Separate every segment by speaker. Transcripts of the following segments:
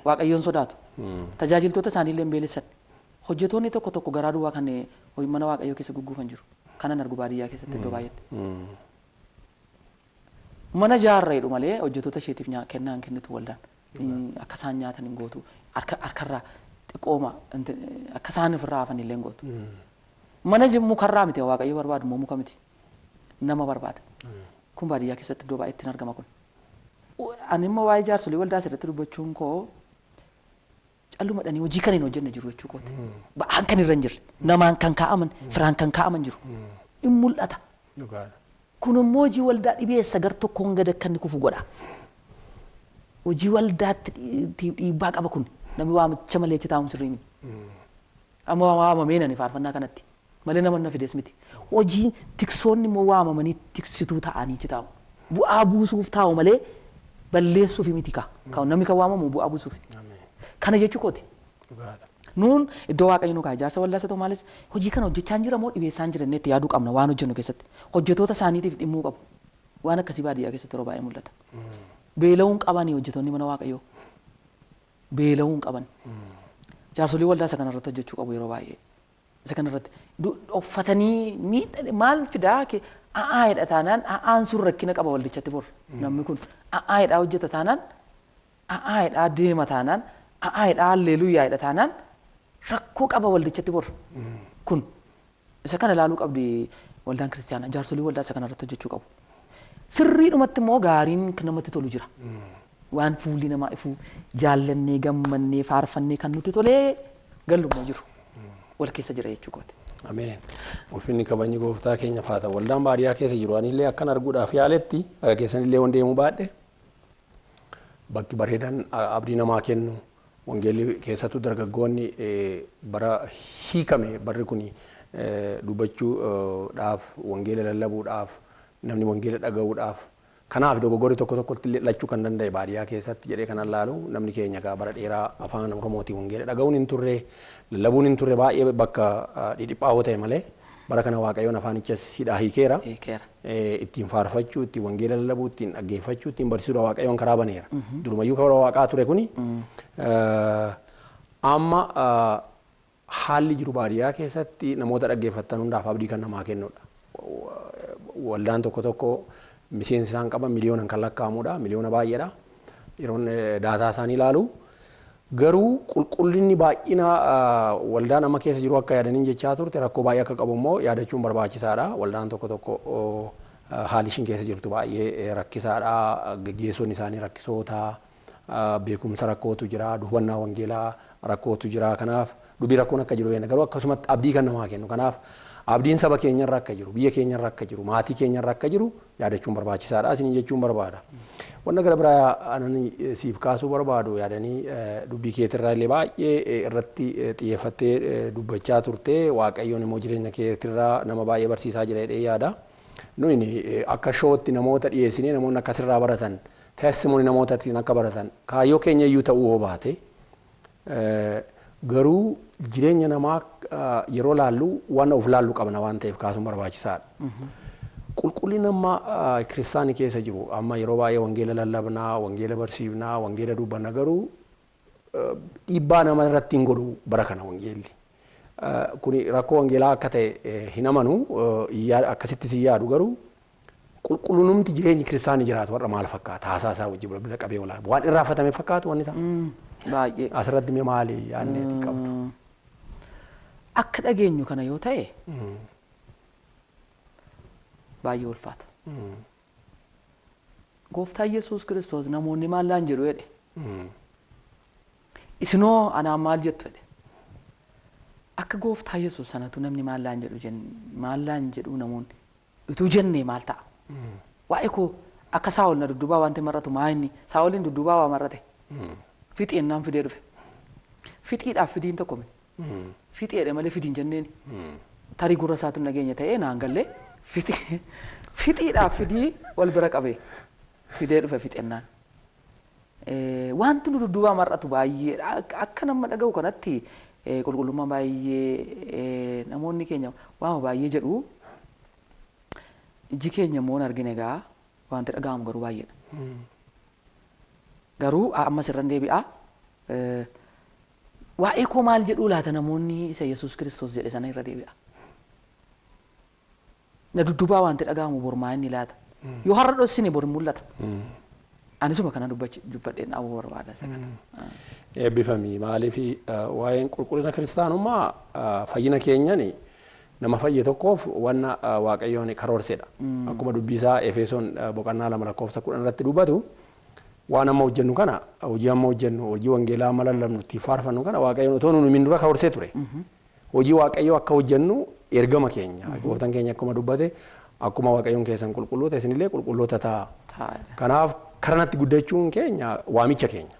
Speaker 1: Waaqayyoon sodaatu. Tajaajiltoota isaanii illee beelessan. Hojjetoonni tokko tokko garaa duwwaa kan mana Waaqayyoo keessa gugguufan jiru. Kanan argu baadiyyaa keessatti iddoo baay'eetti. Mana jaarra jedhu malee hojjetoota isheetiif kennaa hin kennitu waldaan. Akka isaan nyaatan hin gootu. Harkarraa xiqqooma akka isaan ofirraa hafan illee hin gootu. Mana mukarraa miti Waaqayyo barbaadu immoo muka miti. Nama barbaada. Kun baadiyyaa keessatti iddoo baay'eetti hin argama kun. Ani immoo waa'ee jaarsolii waldaa asirratti dubbachuun koo callumadhanii hojii kan hin hojjenne jiru jechuu kooti. Ba'aan kan irra hin jirre, namaan kan kaa'aman, firaan kan kaa'aman jiru. In mul'ata. Kun immoo hojii waldaa dhibeessa gar tokkoon gad akka inni kufu godha. Hojii waldaatti dhiibbaa qaba kun namni waamicha malee achi taa'uun sirrii miti. Amma waamamee nani faarfannaa kanatti malee nama na fides miti. Hojii tiksoonni immoo waamamanii tiksituu ta'anii achi taa'u. Bu'aa buusuuf taa'u malee balleessuuf miti kaa. Namni kan waamamu bu'aa buusuuf. Kana jechuu kooti. Nuun iddoo Waaqayyo nu kaa'e jaarsa waldaas haa ta'u maalis hojii kana hojjechaa hin jira moo dhibeessaa hin jira jennee itti yaaduu qabna waan hojjennu keessatti. Hojjetoota isaaniitiif dhimmuu qabu. Waan akkasii baadiyyaa keessatti yeroo baay'ee mul'ata. Beela'uun qabanii hojjetoonni mana Waaqayyoo. Beela'uun qaban. Jaarsolii waldaa isa kanarratti hojjechuu qabu yeroo baay'ee. Isa kanarratti uffatanii miidha maal fidaa a'aa hidha taanaan a'aan sun rakkina qaba waldichatti bor. Namni kun a'aa hidhaa hojjeta taanaan a'aa hidhaa deema taanaan a'aa hidhaa alleeluyyaa hidha taanaan rakkoo qaba waldichatti bor. Kun isa kana ilaaluu qabdi waldaan kiristaanaa jaarsolii waldaa isa kanarratti hojjechuu qabu. Sirriidhumatti immoo gaariin namatti tolu jira. Waan fuulli namaa ifuu jaallannee gammannee faarfannee kan nuti tolee gallummoo jiru. Wal keessa jira jechuu kooti.
Speaker 2: Ameen. Ulfinni kabajni gooftaa keenya faata. Waldaan baadiyyaa keessa jiru anillee akkan arguudhaaf yaaletti akka keessanillee waan deemuu baadhe bakki bareedan abdii namaa kennu wangeelli keessattuu dargaggoonni bara hiikame barri kun dubbachuudhaaf wangeela lallabuudhaaf namni wangeela dhaga'uudhaaf kanaaf dogoggorri tokko tokkotti illee lachuu kan danda'e baadiyyaa keessatti jedhee kanan laalu namni keenya gaa bara dheeraa afaan Oromootiin wangeela dhaga'uun hin turre lallabuun hin turre baay'ee bakka dhidhiphaa'oo ta'e malee bara kana Waaqayyoon afaanicha hidhaa hiikeera. Ittiin faarfachuu, ittiin wangeela lallabuu, ittiin dhaggeeffachuu, ittiin barsiisuudha Waaqayyoon karaa baneera. Durumayyuu karaa Waaqaa ture kuni amma haalli jiru baadiyyaa keessatti namoota dhaggeeffattan hundaaf abdii kan namaa kennudha. Waldaan tokko tokko miseensi isaan qaban miliyoonan kan lakkaa'amudha. Miliyoona baay'eedha. Yeroon daataa isaanii ilaalu. Garuu qulqullinni baay'ina waldaan amma keessa jiru akka yaadaniin jechaa turte rakkoo baay'ee akka qabu immoo yaadachuun barbaachisaadha. Waldaan tokko tokko haalli ishiin keessa jirtu baay'ee rakkisaadha. Gaggeessonni isaanii rakkisoota. Beekumsa rakkootu jira. Hubannaa wangeelaa rakkootu jira. Kanaaf dubbii rakkoon akka jiru garuu akkasumatti abdii kan namaa kennu. Kanaaf abdiin saba keenyarra akka jiru, biyya keenyarra akka jiru, maatii keenyarra akka jiru yaadachuun barbaachisaadha. Isiniin jechuun barbaada. Wanna gara biraa anani siif kaasuu barbaadu yaadanii dubbii keetirraa illee baay'ee irratti xiyyeeffattee dubbachaa turte Waaqayyoon immoo jireenya keetirraa nama baay'ee barsiisaa jira jedhee yaada. Nuyi akka shootti namoota dhiyeessinee namoonni akkasirraa baratan testimony namootaatiin akka baratan kaayyoo keenya iyyuu ta'uu hoo baate garuu jireenya namaa yeroo laallu waan of laallu qabna waan ta'eef kaasuun barbaachisaadha. Qulqullina amma kiristaanii keessa jiru amma yeroo baay'ee wangeela lallabnaa, wangeela barsiifnaa, wangeela dubbanna garuu dhiibbaa nama irratti hin godhu bara kana wangeelli. Kuni rakkoo wangeelaa akka ta'e hin amanu akkasittis hin yaadu garuu qulqullumti jireenyi kiristaanii jiraatu warra maal fakkaata haasaa isaa wajjin bira qabee walaa waan irraafatame fakkaatu wanni isaa.
Speaker 1: Baay'ee.
Speaker 2: Asirratti mee maali yaadneeti qabdu?
Speaker 1: Akka dhageenyu kana yoo ta'e baay'ee ulfaata. Gooftaa Yesuus Kiristoos namoonni maal laan jedhu jedhe. Isinoo anaan maal jettu jedhe. Akka gooftaa Yesuus sanatu namni maal laan jedhu maal laan jedhu namoonni Utuu jennee maal ta'a? Waa'ee koo akka Saa'ol na dudduubaa wanti mar'atu maa inni? Saa'oliin dudduubaa waa mar'ate. Fixeennaan fidee dhufe. Fixiidhaaf fidiin tokko mini. Fixeedha malee fidiin jenneeni. Tarii gurra isaatu nageenya ta'ee naan gallee fixiidhaaf fidii wal bira qabee fidee dhufe fixeennaan. Wanti nu dudduubaa mar'atu baay'eedha. Akka nama dhaga'u kanatti qulqullummaa baay'ee namoonni keenya waama baay'ee jedhu. Iji keenya immoo hin argine egaa wanti dhaga'amu garuu baay'eedha. Garuu ammas irra deebi'a. Waa'ee koo maal jedhuu laata namoonni isa Yesuus Kiristoos jedhe sana irra deebi'a. Na dudduubaa wanti dhaga'amu bormaa inni laata. Yoo har'a dhossine bor mul'ata. Anisuma kana dubbadheen dhaabuu barbaada isa kana.
Speaker 2: Eebbifami maaliif waa'een qulqullina kiristaanummaa fayyina keenyani nama fayye tokkoof wanna Waaqayyoon karoorsedha. Akkuma dubbisaa Efesoon boqonnaa 2 lakkoofsa 10 irratti dubbatu waan amma hojjennu kana hojii amma hojjennu hojii wangeelaa amma lallabnu itti faarfannu kana Waaqayyoon otoo nu min dura karoorsee ture. Hojii Waaqayyoo akka hojjennu ergama keenya. Gooftaan keenya akkuma dubbate akkuma Waaqayyoon keessan qulqulluu ta'e isinillee qulqulloota ta'a. Kanaaf karanatti guddachuun keenya waamicha keenya.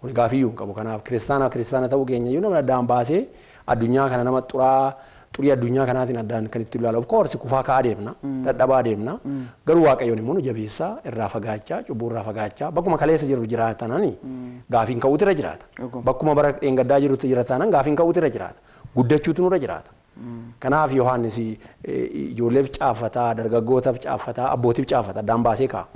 Speaker 2: Kun gaafiyyuu hin qabu. Kanaaf kiristaana ta'uu keenya iyyuu nama addaan baasee addunyaa kana nama xurii addunyaa kanaatiin addaan kan itti ilaalu. Of course kufaa ka'aa deemna, dadhabaa deemna. Garuu Waaqayyoon immoo nu jabeessaa, irraa fagaachaa, cubbuu irraa fagaachaa, bakkuma kaleessa jirru jiraatanani gaafiin ka'uutu irra jiraata. Bakkuma bara dheengaddaa jirutti jiraatanan gaafiin ka'uutu irra jiraata. Guddachuutu nurra jiraata. Kanaaf Yohaannis ijoolleef caafataa, dargaggootaaf caafataa, abbootiif caafataa addaan baasee kaa'a.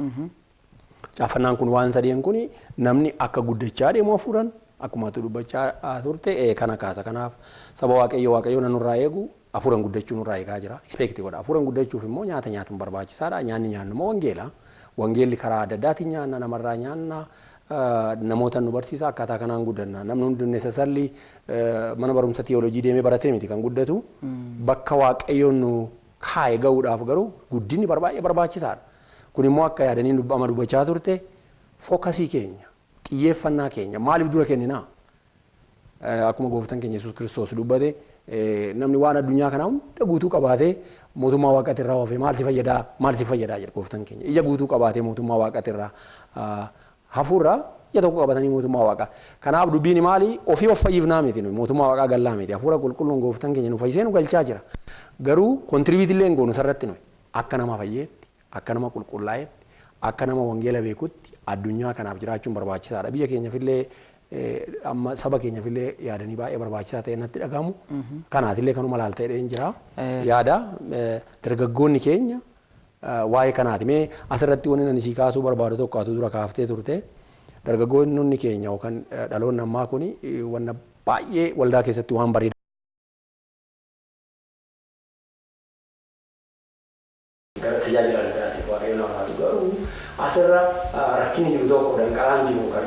Speaker 2: Caafannaan kun waan sadeen kun namni akka guddachaa deemu hafuuran akkuma ati dubbachaa turte kana kaasa. Kanaaf saba Waaqayyoo Waaqayyoo na nurraa eegu hafuuran guddachuu nurraa eegaa jira. Expect godha. Hafuuran guddachuuf immoo nyaata nyaatuun barbaachisaadha. Nyaanni nyaannu immoo wangeela. Wangeelli karaa adda addaatiin nyaanna, namarraa nyaanna, namoota nu barsiisa akkaataa kanaan guddanna. Namni hundi necessarily mana barumsa tiyoolojii deemee baratee miti kan guddatu. Bakka Waaqayyoon nu kaa'e ga'uudhaaf garuu guddinni baay'ee barbaachisaadha. Kun immoo akka yaadanii amma dubbachaa turte fookasii keenya, xiyyeeffannaa keenya maaliif dura kenninaa? Akkuma gooftaan keenya Yesuus Kiristoos dubbate namni waan addunyaa kanaa hunda guutuu qabaatee mootummaa waaqaatti irraa hafee maal si fayyadaa maal si fayyadaa jedha gooftaan keenya. Ija guutuu qabaatee mootummaa waaqaatti irraa hafuurraa ija tokko qabatanii mootummaa waaqaa. Kanaaf dubbiin maali? Ofii of fayyifnaa miti nuyi mootummaa waaqaa gallaa miti. Hafuura qulqulluun gooftaan keenya nu fayyisee nu galchaa jira. Garuu kontribiitii illee hin goonu sarratti nuyi akka nama fayyeetti, akka nama qulqullaa'etti, akka nama wangeela beekutti addunyaa kanaaf jiraachuun barbaachisaadha. Biyya keenyaafillee amma saba keenyaafillee yaadanii baay'ee barbaachisaa ta'e natti dhagahamu. Kanaatillee kanuma laal ta'ee jira. Yaada dargaggoonni keenya waa'ee kanaati. Mee asirratti wanni ani sii kaasuu barbaadu tokko atu dura kaaftee turte. Dargaggoonni keenya yookaan dhaloonni ammaa kuni wanna baay'ee waldaa keessatti waan bareedaa. Gara tajaajila adda addaatiif Waaqayyoon hafaatu garuu asirra rakkinni jiru tokko danqaraan jiru kan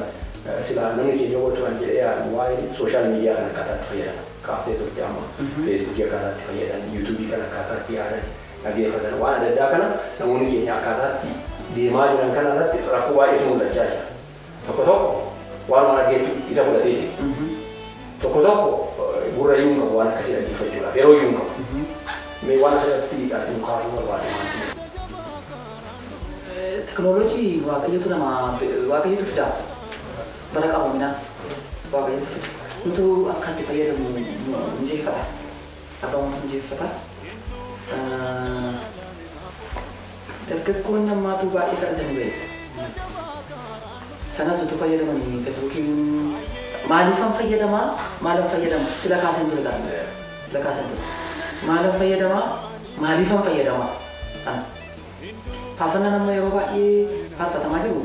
Speaker 2: silaa namni keenya yoo turan jedhee yaadu waa'ee sooshaal miidiyaa kan akkaataatti fayyadaman kaaftee turte amma feesbuukii akkaataatti fayyadan, yuutuubii kan akkaataatti yaadan dhaggeeffatan waan adda addaa kana namoonni keenya akkaataatti deemaa jiran kana irratti rakkoo baay'eetu mul'achaa jira. Tokko tokko waan waan argeetu isa fudhatee jira. Tokko tokko gurra iyyuu hin qabu waan akkasii dhaggeeffachuudhaaf yeroo iyyuu hin qabu. Mee waan asirratti ati nu kaasuu barbaade maal?
Speaker 1: Teknooloojii Waaqayyotu nama Waaqayyotu fida. Bara qabamina Waaqayyotu fida. Nutu akka itti fayyadamu mijeeffata. Abbaan mijeeffata. Dargaggoonni ammaatu baay'ee kadhatanii beessa. Sanas utuu fayyadamanii feesbuukiin maaliifan fayyadamaa maalan fayyadama sila kaasan ture ta'a. Sila kaasan ture. Maalan fayyadamaa maaliifan fayyadamaa? Faarfannaan amma yeroo baay'ee faarfatamaa jiru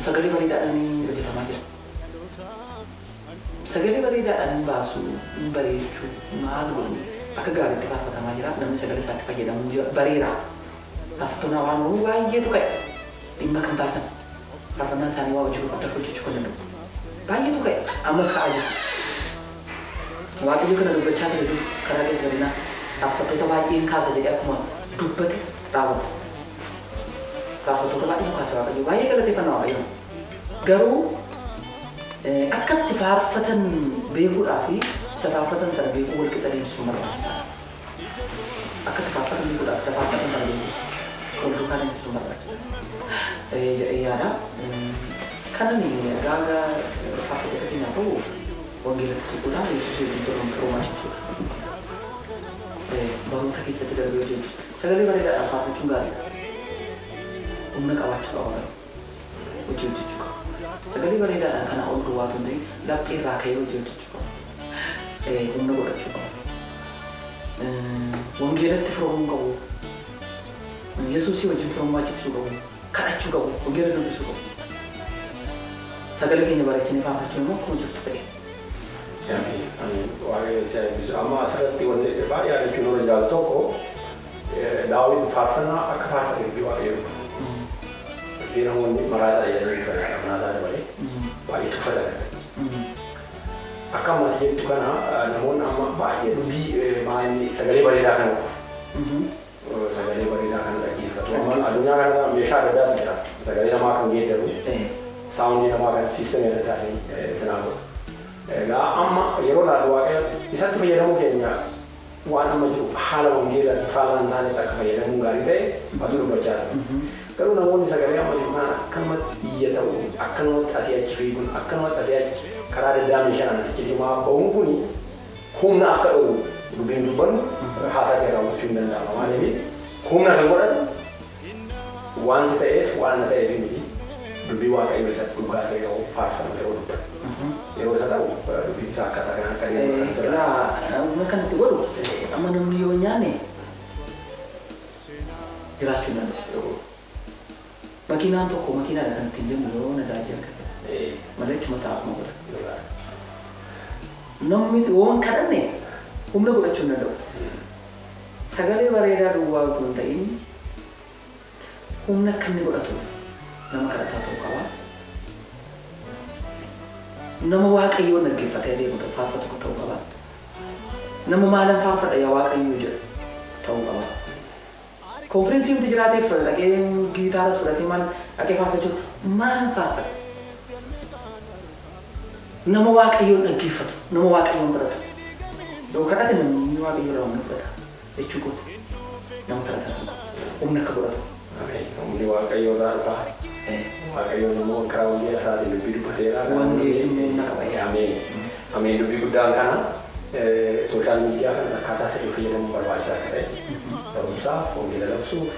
Speaker 1: sagalee bareedaadhaan hojjetamaa jira. Sagalee bareedaadhaan hin baasu, hin bareechuu, maal godhu akka gaariitti faarfatamaa jira. Namni sagalee isaatti fayyadamuu bareera. Faarfattoonni afaan Oromoo baay'eetu ka'e dhimma kan baasan. Faarfannaan isaanii waa hojii adda hojjechuu kan danda'u. Baay'eetu ka'e ammas ka'aa jira. Waaqayyo kana dubbachaa ture dur karaa keessa gadinaa faarfattoota baay'een kaasa jedhee akkuma dubbate raawwata. Faarfattoota baay'een kaasa Waaqayyo baay'ee galateeffannaa Waaqayyo. Garuu akka itti faarfatan beekuudhaa fi isa faarfatan sana beekuu wal qixa deemsisuun barbaachisaadha. Akka itti faarfatan beekuudhaaf isa faarfatan sana beeku. Wal duukaa deemsisuun barbaachisa. Jedhee yaada. Kanan gaaga faarfattoota keenyaa ta'u wangeelatti siquudha. Yesuus wajjin turuun firoomaa cimsuudha. Barumsa keessatti darbee hojii hojjetu. Sagalee bareedaadhaan faarfachuun gaariidha. Humna qabaachuu qaba garuu. Hojii hojjechuu qaba. Sagalee bareedaadhaan kana ol duwwaa otoo hin ta'in laphee irraa ka'ee hojii hojjechuu qaba. Humna godhachuu qaba. Wangeelatti firoomuu qabu. Yesuusii wajjin firoomaa cimsuu qabu. Kadhachuu qabu. Wangeela dubbisuu qabu. Sagalee keenya bareechinee faarfachuun immoo akkuma jirtu ta'e.
Speaker 2: Waaqayyo si eebbisu. Amma asirratti wanni baay'ee yaadachuun nurra jiraatu tokko Daawit faarfannaa akka faarfate dubbii Waaqayyoo. Dubbii namoonni maraataa jedhanii dubbatan amanaa isaa malee baay'ee tuffatan. Akka ammaatti jettu kana namoonni amma baay'ee dubbii maanni sagalee bareedaa kana qofa. Sagalee bareedaa kana dhaggeeffatu. Amma addunyaa kana meeshaa adda addaatu jira. Sagalee namaa kan geeddaru, saawundii namaa kan siistemii adda addaatiin kanaa godhu. Egaa amma yeroo ilaallu Waaqayyo isatti fayyadamuu keenya waan amma jiru haala wangeelaa faallaa hin taanetti akka fayyadamuun gaarii ta'e matu dubbachaa jira. Garuu namoonni sagalee amma jiru kana akkanumatti iyya ta'u, akkanumatti asii achi fiiguun, akkanumatti asii achi karaa daddaa meeshaan asitti deemaa ba'uun kun humna akka dhoowwu dubbiin dubbannu haasaa kee raawwachuu hin danda'ama. Maaliif humna kan godhatu waan si ta'eef waan na ta'eef miti dubbii Waaqayyoo isatti dhugaa ta'e yeroo faarfamu yeroo dubbatu. Yeroo isa ta'u dubbiin isaa akkaataa kanaan akka deemu kan isa
Speaker 1: Ilaa humna kanatti godhu amma namni yoo nyaanne jiraachuu hin danda'u. Makiinaan tokko makiinaadha kan ittiin jennu yoo nadaajii argate. Malee achuma taa'uma godha. Namni waan kadhanne humna godhachuu hin danda'u. Sagalee bareedaa duwwaa otoo hin ta'in humna akka inni godhatuuf nama kadhataa ta'uu qaba. Nama Waaqayyoon dhaggeeffatee adeemu ta'u faarfatu ta'uu qaba. Nama maalan faarfadha yaa Waaqayyoo jedhu ta'uu qaba. Konferensii nuti jiraateef dhaqee giitaaras fudhatee maal dhaqee faarfachuu maalan faarfadha. Nama Waaqayyoon dhaggeeffatu, nama Waaqayyoon kadhatu. Yoo kadhate namni Waaqayyoo irraa humna fudhata jechuu kooti. Nama kadhata humna akka godhatu.
Speaker 2: Humni Waaqayyoo irraa dhufa. Waaqayyoon immoo karaa wangeela isaatiin dubbii dubbateera.
Speaker 1: Wangeelli immoo humna qaba.
Speaker 2: Ameen. Ameen dubbii guddaan kana sooshaal miidiyaa kanas akkaataa sirrii fayyadamuun barbaachisaa akka ta'e barumsaaf, wangeela labsuuf,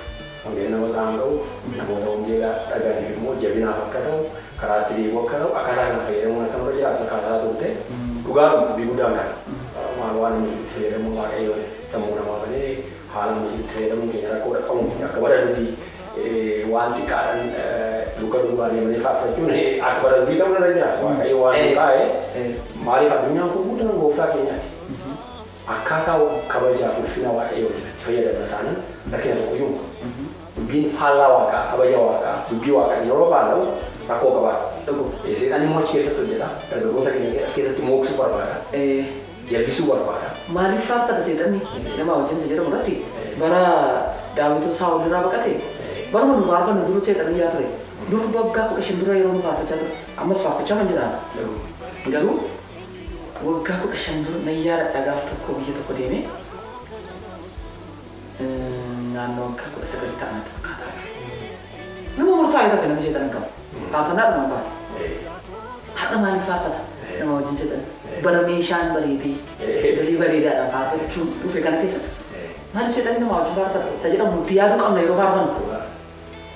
Speaker 2: wangeela nama biraan ga'uuf, namoota wangeela dhaga'aniif immoo jabinaaf akka ta'u, karaa itti deebi'u akka ta'u, akkaataa kana fayyadamuun akka nurra jiraatu akkaataa turte dhugaa dubbii guddaan kana. Maal waan inni itti fayyadamuun Waaqayyoon sammuu namaa banee haala amma itti fayyadamuun keenya rakkoo qabu akka bara durii waan xiqqaadhaan luka duubaa deemanii faarfachuun akka bara durii ta'uu irra jira. Waaqayyo waan nu kaa'e maaliif addunyaan kun guutuun gooftaa keenyaati. Akkaataa kabajaaf ulfina Waaqayyoo itti fayyadamna taanaan rakkina tokko iyyuu dubbiin faallaa waaqaa, kabaja waaqaa, dubbii waaqaa yeroo faalla'u rakkoo qabaata. Seexan immoo achi keessatti hojjeta. Dargaggoota keenya as keessatti mooksuu barbaada. Jallisuu barbaada.
Speaker 1: Maaliif faarfata seexanni nama wajjin isa jedhamu irratti bara Daawitoo Saa'ol irraa baqate baruma nu faarfannu dur seexanni yaa ture. Dur waggaa 15 dura yeroo nu faarfachaa ture ammas faarfachaa kan jiraan. Garuu waggaa 15 dura nan yaadadha gaaf tokko biyya tokko deeme naannoo waggaa 19 ta'anatti fakkaata. Nama murtaa'e tafe namni seexan hin qabu. Faarfannaa dhuma baate. Har'a maaliif faarfata nama wajjin seexan? Bara meeshaan bareedee sagalee bareedaadhaan faarfachuun dhufe kana keessa maaliif seexanni nama wajjin faarfata? Isa jedhamu nuti yaaduu qabna yeroo faarfannu.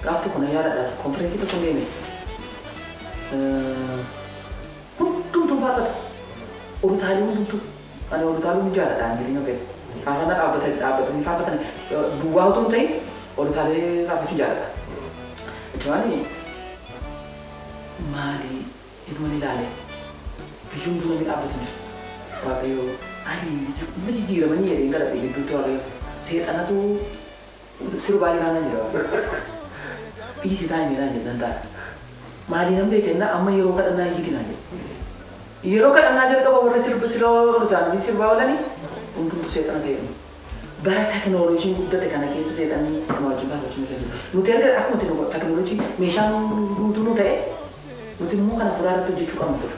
Speaker 1: Gaaf tokko nan yaadadha konferensii tokko deeme. Hundumtuu faarfata. Olutaalee hundumtuu. Ani olutaalee hin jaalladha jireenya kee. Faarfannaa dhaabbatanii faarfatan duwwaa otoo hin ta'in olutaalee faarfachuu jaalladha. Jechuun maali inuma ilaale biyyoon dura ni dhaabbatu jira. Waaqayyo ani nama jijjiiramanii jedhee gara gidduutti Waaqayyo seexanatu sirbaa jiraanaa jira. Dhiisi taa'e miidhaan jedhan ta'a. Maali nan beekenna amma yeroo kadhannaa hiikiti naan jedhe. Yeroo kadhannaa jalqaba warri sirba sirba olutaanii sirbaa oolanii hundumtuu seexana ta'e. Bara teknooloojiin guddate kana keessa seexanni nama wajjin faarfachuu ni danda'u. Nuti erga akkuma teknooloojii meeshaan guutuu nu ta'e nuti immoo kana fuula irratti hojjechuu qabna ture.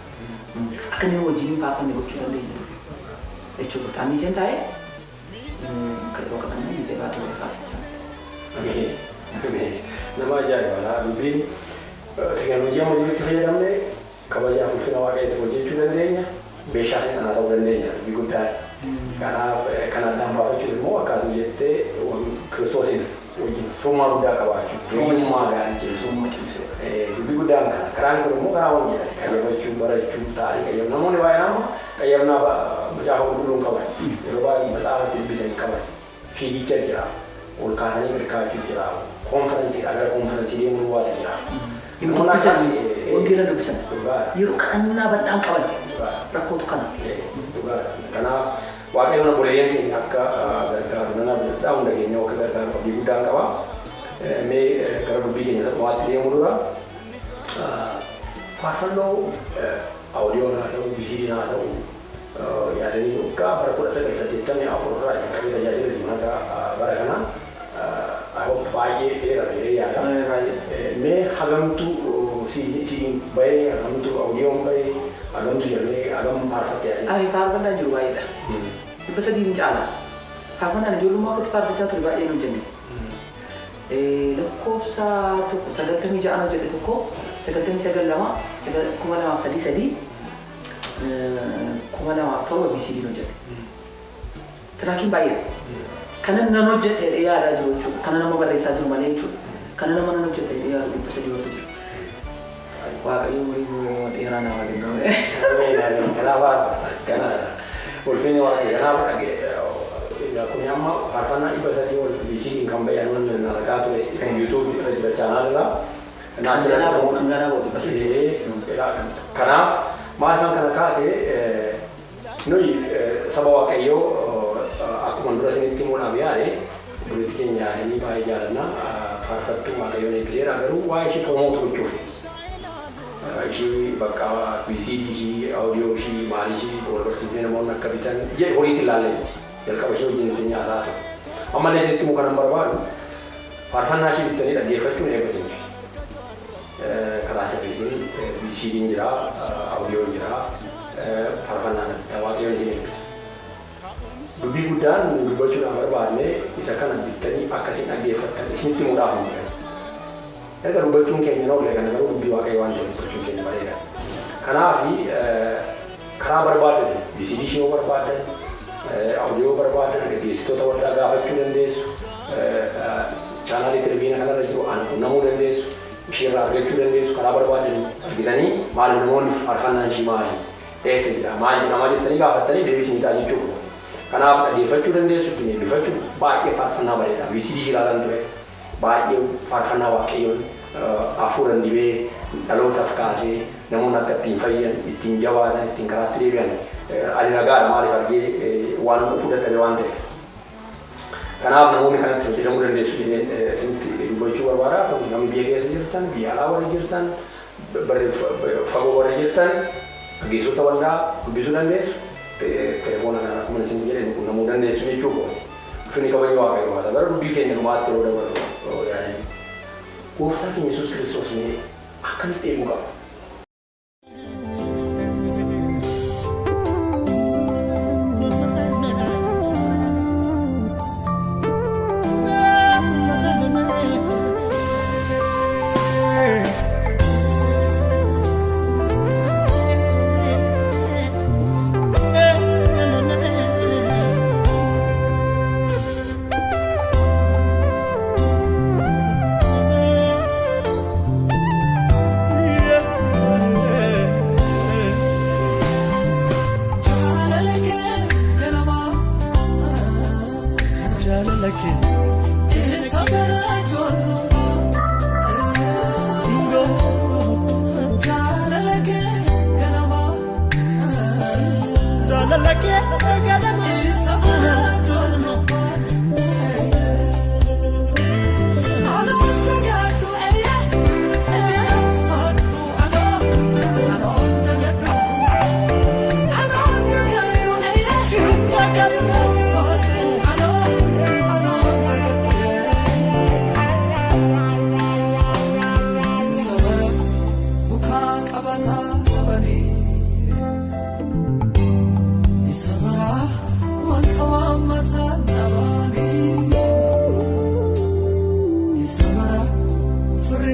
Speaker 1: Akka inni wajjin hin faarfanne gochuu dandeenya ture. Jechuudha. Ani isheen taa'e Yeroo kadhannaa ni jabaatu faarfachaa.
Speaker 2: Nama ajaa'iba dubbiin teekinooloojii amma jirutti fayyadamne kabajaa fi ulfina waaqayyootiif hojjechuu dandeenya. Meeshaa seexanaa ta'uu dandeenya dubbii guddaadha. Kanaaf kan addaan baafachuuf immoo akkasuma jettee kiristoosiin wajjin firummaa guddaa qabaachuu. Firummaa gaarii cimsuu. Dubbii guddaan kana. Karaan kun immoo karaa wangeelaa qayyabachuu, barachuu, taa'anii qayyabna. Namoonni baay'een amma qayyabnaa macaafa qulqulluu hin qaban. Yeroo baay'ee macaafa dubbisan hin qaban. Fiigicha jira. Ol kaasanii hirkaachuu jira. Konferensiidha gara konferensii deemuu duwwaatu jira.
Speaker 1: Dubbisan, wangeela dubbisan. Yeroo kadhannaa bal'aan qaban rakkootu kana.
Speaker 2: Kanaaf waaqayyoon obboleeyyan keenya akka gargaaru nan abdadha hunda keenya akka gargaaru abdii guddaan qaba. Mee gara dubbii keenya isa dhumaatti deemuu dura faarfannoo audiyoon haa ta'u, VCD'n haa ta'u yaadanii waggaa bara 1984 irraa jalqabee tajaajila jiru haga bara kana baay'ee dheeraa dheeree yaada. Mee hagamtu CD'n bahee, hagamtu audiyoon bahee, hagamtu jedhamee hagam faarfattee yaadee?
Speaker 1: Ani faarfannaa jiru baay'eedha. 300 caala. Faarfannaan ijoollummaa akkatti faarfachaa ture baay'ee hin hojjenne. Lakkoofsa tokko 96 hojjedhe tokko 99 2 2003 3 2007 VCD hojjedhe. Tiraakiin baay'eedha. Kana nan hojjedhe yaadaa jiru jechuudha. Kana nama barreessaa jiru malee jechuudha. Kana nama nan hojjedhe yaadu 300 oltu jira. Waaqayyo umurii dheeraa namaa kennu.
Speaker 2: Kanaaf ulfinni waaqayyo kanaaf kun amma faarfannaa 300 ol VCD'n kan bahe nan argaa ture YouTube irra jira chaanaal irra. Kanaaf maaliifan kana kaase nuyi saba waaqayyoo akkuma dura isinitti himuudhaaf yaade obboleettii keenya yaadanii baay'ee jaalanna faarfattuu waaqayyoon eebbiseera garuu waa'ee ishee promoot gochuuf ishee bakka VCD ishee audio ishee maal ishee wal barsiifnee namoonni akka bitan jedhe horiitti ilaallee miti jalqaba ishee wajjin ittiin nyaasaa ture. Ammallee isinitti himuu kanan barbaadu faarfannaa ishee bitanii dhaggeeffachuun eebba isiniif. Karaa sirriitiin VCD'n jira, audioon jira, faarfannaan waaqayyoon isin eebbisa. Dubbii guddaan nu dubbachuudhaan barbaadne isa kana bittanii akka isin dhaggeeffattan isinitti himuudhaaf nu godhan. Erga dubbachuun keenya hin oolle kana garuu dubbii waaqayyoo waan ta'eef dubbachuun keenya bareeda. Kanaaf karaa barbaadan VCD ishee yoo barbaadan, audio barbaadan, gaggeessitoota waldaa gaafachuu dandeessu, chaanaalii televiziyoona kanarra jiru ana quunnamuu dandeessu, isheerraa argachuu dandeessu, karaa barbaadan argitanii maali namoonni faarfannaan ishii maali, eessa jira, maal jedhama jettanii gaafattanii deebii isinii ta'a jechuudha. Kanaaf dhaggeeffachuu dandeessu, ittiin eebbifachuu baay'ee faarfannaa bareeda. VCD ishee ilaalan ture baay'ee faarfannaa waaqayyoon hafuuran dibee dhalootaaf kaasee namoonni akka ittiin fayyan, ittiin jabaatan, ittiin karaatti deebi'an ani ragaadha maaliif argee waan dhufuu dadhabe waan ta'eef. Kanaaf namoonni kanatti fayyadamuu dandeessu jedheen isinitti dubbachuu barbaada. Namni biyya keessa jirtan, biyya alaa warri jirtan, fagoo warri jirtan, gaggeessitoota waldaa dubbisuu dandeessu. Telefoona kana akkuma isin jedhe quunnamuu dandeessu jechuudha. Ulfinni kabaja waaqayyoo haa ta'u. Gara dubbii keenya dhumaatti yeroo dabarru yaadanii. Gooftaa keenya Yesuus Kiristoos mee akkamitti eeguu qaba?
Speaker 3: Yeah.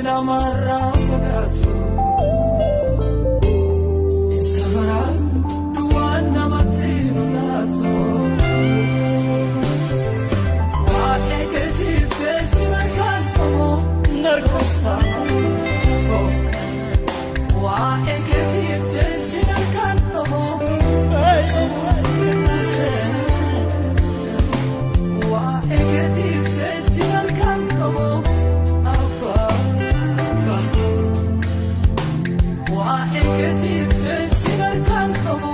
Speaker 3: Namarraa fagaatu isa bara duwwaan namatti mul'atu. Waa'ee keetiif jechi narkaan qabu narkooftaa koo. Waa'ee keetiif jechi narkaan qabu waa'ee keetiif jechi narkaan qabu. Waa'ee jechi narkaan qabu.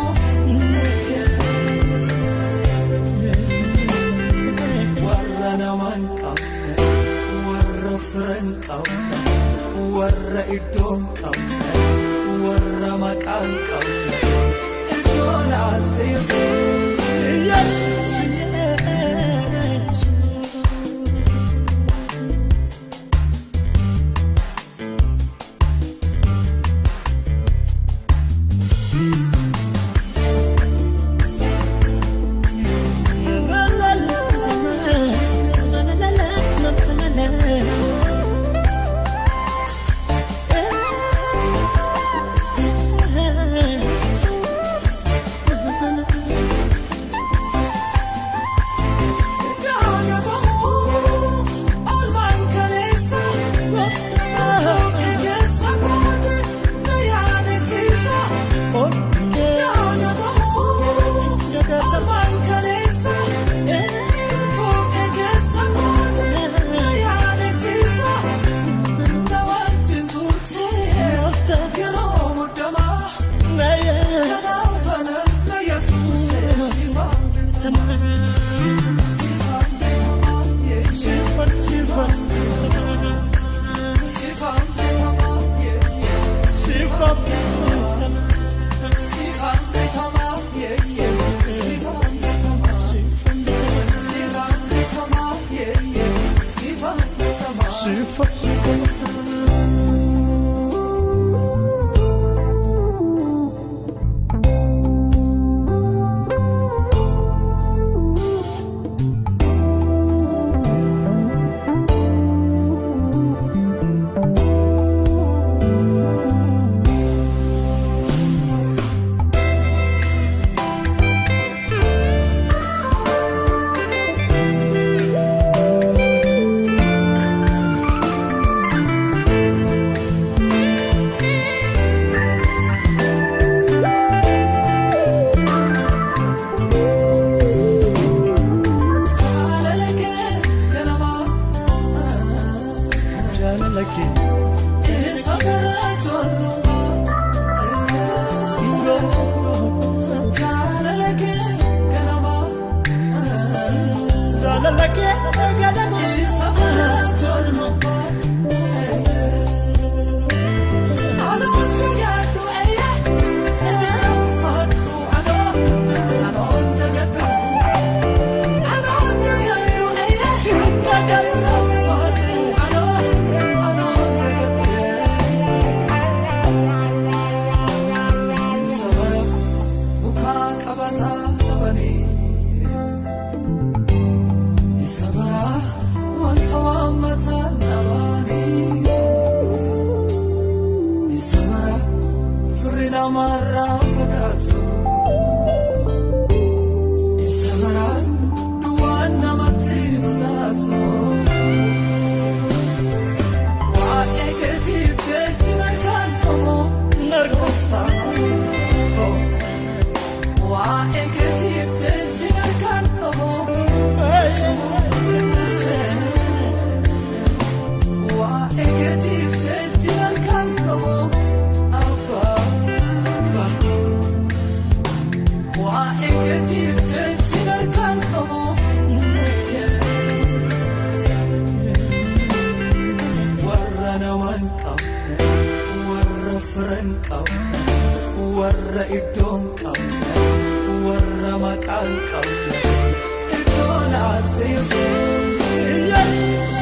Speaker 3: Warra namaan qabne, warra fira hin qabne, warra iddoo hin qabne, warra maqaa hin qabne, iddoo laatte Yesuus. Namarraa fagaatu isa bara duwwaan namatti mul'atu. Waa'ee keetiif jechi narkaan qabu narkooftaa koo. Waa'ee keetiif jechi narkaan qabu. Waa'ee keetiif jechi narkaan qabu. Waa'ee keetiif jechi narkaan qabu. Warra namaan qabne, warra fira hin qabne, warra iddoo hin qabne, warra maqaa hin qabne, iddoo laatte Yesuus.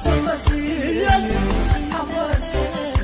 Speaker 3: Ammas ammas ammas.